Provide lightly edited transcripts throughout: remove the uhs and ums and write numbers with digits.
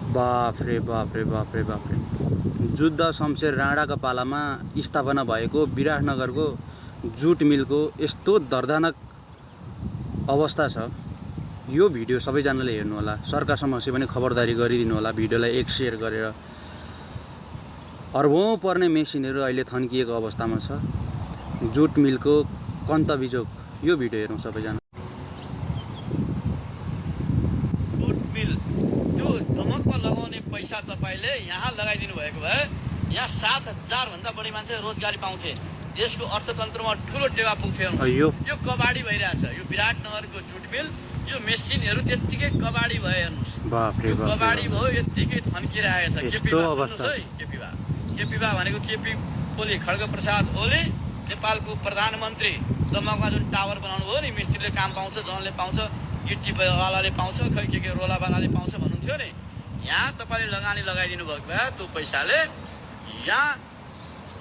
बाफ रे बाफ रे बाफ रे बाफ रे। जुद्ध शमशेर राणाका पालामा स्थापना भएको विराटनगरको जुट मिलको यस्तो दर्दनाक अवस्था छ। यो भिडियो सबैजनाले हेर्नु होला, सरकारसम्म पनि खबरदारी गरिदिनु होला, भिडियोलाई एक सेयर गरेर। अर्बौं पर्ने मेसिनहरू अहिले थन्किएको अवस्थामा छ। जुट मिलको कन्तबिजोग। यो भिडियो हेरौँ सबैजना। जुट मिल त्यो धमकमा लगाउने पैसा तपाईले यहाँ लगाइदिनु भएको भए यहाँ 7,000 भन्दा बढी मान्छे रोजगारी पाउँथे। देशको अर्थतन्त्रमा ठुलो टेवा पुग्थ्यो। यो कबाडी भइरहेछ। यो विराटनगरको जुट मिल, यो मेसिनहरू त्यत्तिकै कबाडी भए हेर्नुस्। बाफ रे बाफ। कबाडी भयो, यत्तिकै थन्किरहेको छ। यस्तो अवस्था। केपीबा भनेको केपी ओली, खड्ग प्रसाद ओली, नेपालको प्रधानमन्त्री। दमकमा जुन टावर बनाउनु भयो नि, मिस्त्रीले काम पाउँछ, जनले पाउँछ, गिट्टीवालाले पाउँछ, खै के रोलावालाले पाउँछ भन्नुहुन्थ्यो नि। यहाँ तपाईँले लगानी लगाइदिनु भएको भए त्यो पैसाले यहाँ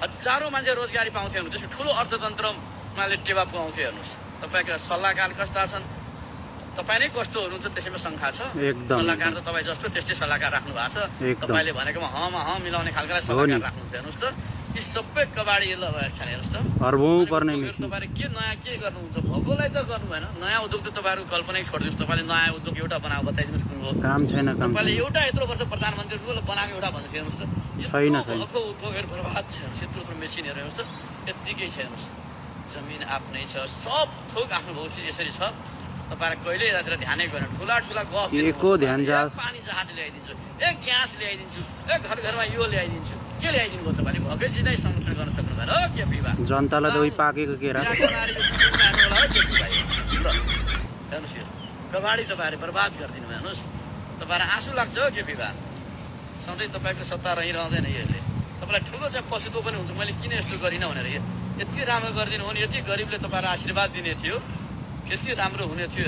हजारौँ मान्छे रोजगारी पाउँथ्यो। त्यसको ठुलो अर्थतन्त्रमा टेवा पुगाउँथ्यो। हेर्नुहोस् तपाईँका सल्लाहकार कस्ता छन्, तपाईँ नै कस्तो हुनुहुन्छ त्यसैमा शङ्का छ। सल्लाहकार त तपाईँ जस्तो त्यस्तै सल्लाहकार राख्नु भएको छ। तपाईँले भनेकोमा हँ मिलाउने खालका सल्लाहकार राख्नुहुन्छ। हेर्नुहोस् त, यी सबै कबाडी लगाएको छ। हेर्नुहोस् त, अर्बौं पर्ने मेसिन। तपाईँले के नयाँ के गर्नुहुन्छ? भएकोलाई त गर्नु भएन। नयाँ उद्योग त तपाईँहरू कल्पनै छोडिदिनुहोस्। तपाईँले नयाँ उद्योग एउटा बनाएको बताइदिनुहोस् कुन हो। काम छैन। तपाईँले एउटा यत्रो वर्ष प्रधानमन्त्री बनाएको एउटा भन्नु थियो। हेर्नुहोस् त, भएको उद्योगहरू बर्बाद छ। यत्रो मेसिनहरू हेर्नुहोस् त, यत्तिकै छ। हेर्नुहोस्, जमिन आफ्नै छ, सब थोक आफ्नो भौसी यसरी छ। तपाईँलाई कहिल्यै राखेर ध्यानै गरेन। ठुला गफ पानी जहाज ल्याइदिन्छु, ग्यास ल्याइदिन्छु, घर घरमा यो ल्याइदिन्छु। के ल्याइदिनु भयो तपाईँले? भएकै चिज नै संरक्षण गर्न सक्नु भएन हो के विवाह? जनतालाई त उही पाकेको केरा। हेर्नुहोस्, यो कबाडी तपाईँहरूले बर्बाद गरिदिनु भयो। हेर्नुहोस्, तपाईँलाई आँसु लाग्छ हो के विवाह? सधैँ तपाईँको सत्ता रहिरहँदैन यसले। तपाईँलाई ठुलो चाहिँ पछुतो पनि हुन्छ, मैले किन यस्तो गरिनँ भनेर। यति राम्रो गरिदिनु हो नि, यति गरिबले तपाईँलाई आशीर्वाद दिने थियो, यति राम्रो हुने थियो।